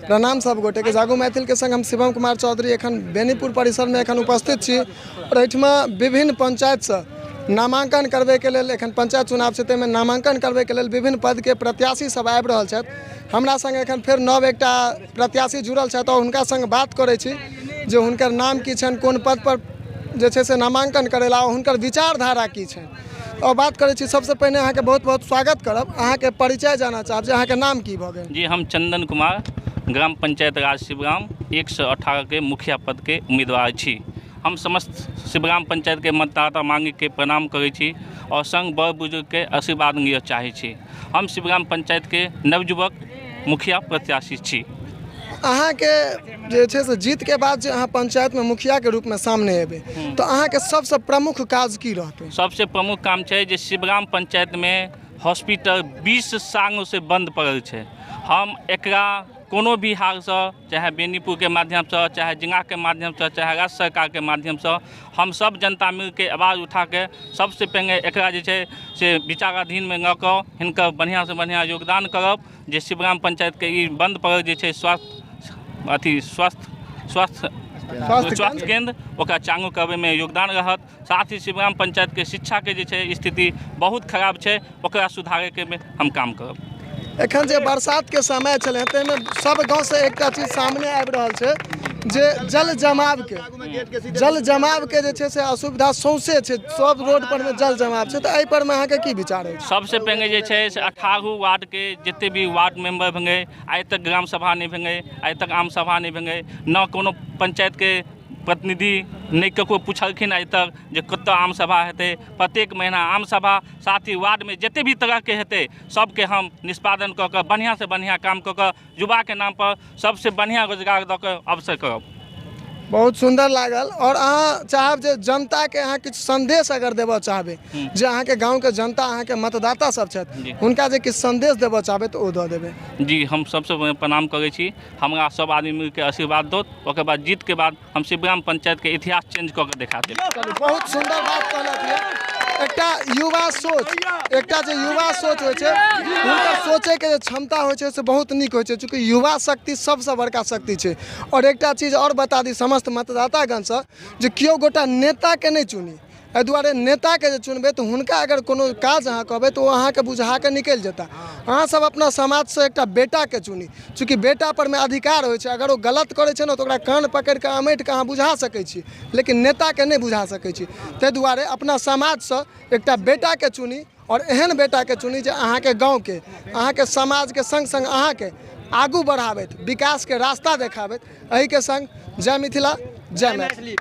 प्रणाम सब गोटेके। जागू मैथिलके संग हम शिवम कुमार चौधरी एखन बेनीपुर परिसरमे एखन उपस्थित छी आओर एहिठमा विभिन्न पंचायतसँ नामाङ्कन करबैके लेल, एखन पंचायत चुनाव छै, ताहिमे नामाङ्कन करबैके लेल विभिन्न पदके प्रत्याशी सब आबि रहल छथि। हमरा संग एखन फेर नव एकटा प्रत्याशी जुड़ल छथि आओर हुनका संग बात करै छी जे हुनकर नाम की छनि, कोन पद पर जे छै से नामाङ्कन करै लए, हुनकर विचारधारा की छनि, आओर बात करै छी। सबसँ पहिने अहाँके बहुत बहुत स्वागत करब। अहाँके परिचय जानऽ चाहब जे अहाँके नाम की भऽ गेल? जी, हम चंदन कुमार, ग्राम पंचायत राज शिवराम 118 के मुखिया पद के उम्मीदवार छी। हम समस्त शिवराम पंचायत के मतदाता मांगके प्रणाम करै छी आओर संग बड़ बुजुर्गके आशीर्वाद लिअ चाहै छी। हम शिवराम पंचायत के नवयुवक मुखिया प्रत्याशी छी। अहाँके जे छै से जीतके बाद जे अहाँ पंचायतमे मुखियाके रूपमे सामने एबै तऽ अहाँके सबसँ प्रमुख काज की रहतै? सबसे प्रमुख काम छै जे शिवराम पंचायतमे हॉस्पिटल 20 सालसँ बन्द पड़ल छै। हम एकरा कोनो भी हालसँ, चाहे बेनीपुरके माध्यमसँ, चाहे जिलाके माध्यमसँ, चाहे राज्य सरकारके माध्यमसँ, हम सब जनता मिलके आवाज उठाके सबसँ पहिने एकरा जे छै से विचाराधीनमे लऽ कऽ हिनकर बढ़िआँसँ बढ़िआँ योगदान करब जे शिवराम पंचायतके ई बन्द पड़ल जे छै स्वास्थ्य अथी स्वास्थ्य स्वास्थ्य स्वास्थ्य केन्द्र, ओकरा चालू करबैमे योगदान रहत। साथ ही शिवराम पंचायतके शिक्षाके जे छै स्थिति बहुत खराब छै, ओकरा सुधारैके हम काम करब। एखन जे बरसातके समय छलै ताहिमे सब गाँवसँ एकटा चीज सामने आबि रहल छै जे जल जमावके जे छै से असुविधा सौंसे छै, सब रोड परमे जल जमाव छै, तऽ एहि परमे अहाँके की विचार अछि? सबसे पहिने जे छै से 18 वार्डके जते भी वार्ड मेंबर भेलै, आइ तक ग्राम सभा नहि भेलै, आइ तक आम सभा नहि भेलै, न कोनो पंचायतके प्रतिनिधि नहि ककरो पुछलखिन आइ तक जे कतऽ आम सभा हेतै। प्रत्येक महीना आम सभा, साथ ही वार्डमे जते भी तरहके हेतै, सबके हम निष्पादन कऽ कऽ बढ़िआँसँ बढ़िआँ काम कऽ कऽ युवाके नामपर सबसँ बढ़िआँ रोजगार दऽ कऽ अवसर करब। बहुत सुन्दर लागल। आओर अहाँ चाहब जे जनताके अहाँ किछु संदेश अगर देबऽ चाहबै, जे अहाँके गाँवके जनता, अहाँके मतदाता सब छथि, हुनका जे किछु संदेश देबऽ चाहबै तऽ ओ दऽ देबै। जी, हम सबसँ पहिने प्रणाम करै छी। हमरा सब आदमी मिलके आशीर्वाद दौत, ओकर बाद जीतके बाद हम शिवग्राम पंचायतके इतिहास चेंज कऽ के देखा देब। चलू, बहुत सुन्दर बात कहलक यऽ। एकटा युवा सोच, एकटा जे युवा सोच होइ छै, हुनकर सोचैके जे क्षमता होइ छै से बहुत नीक होइ छै, चूँकि युवा शक्ति सबसँ बड़का शक्ति छै। आओर एकटा चीज आओर बता दी समस्त मतदातागणसँ जे केओ गोटा नेताके नहि चुनी। एहि दुआरे नेताके जे चुनबै तऽ हुनका अगर कोनो काज अहाँ कहबै तऽ ओ अहाँके बुझाके निकलि जेता। अहाँ सब अपना समाजसँ एकटा बेटाके चुनी, चूँकि बेटा परमे अधिकार होइ छै। अगर ओ गलत करै छै ने तऽ ओकरा कान पकड़िके अमैटके अहाँ बुझा सकै छी, लेकिन नेताके नहि बुझा सकै छी। ताहि दुआरे अपना समाजसँ एकटा बेटाके चुनी आओर एहन बेटाके चुनी जे अहाँके गाँवके, अहाँके समाजके सङ्ग सङ्ग अहाँके आगू बढ़ाबैत, विकासके रास्ता देखाबैत। एहिके सङ्ग जय मिथिला, जय मैथिली।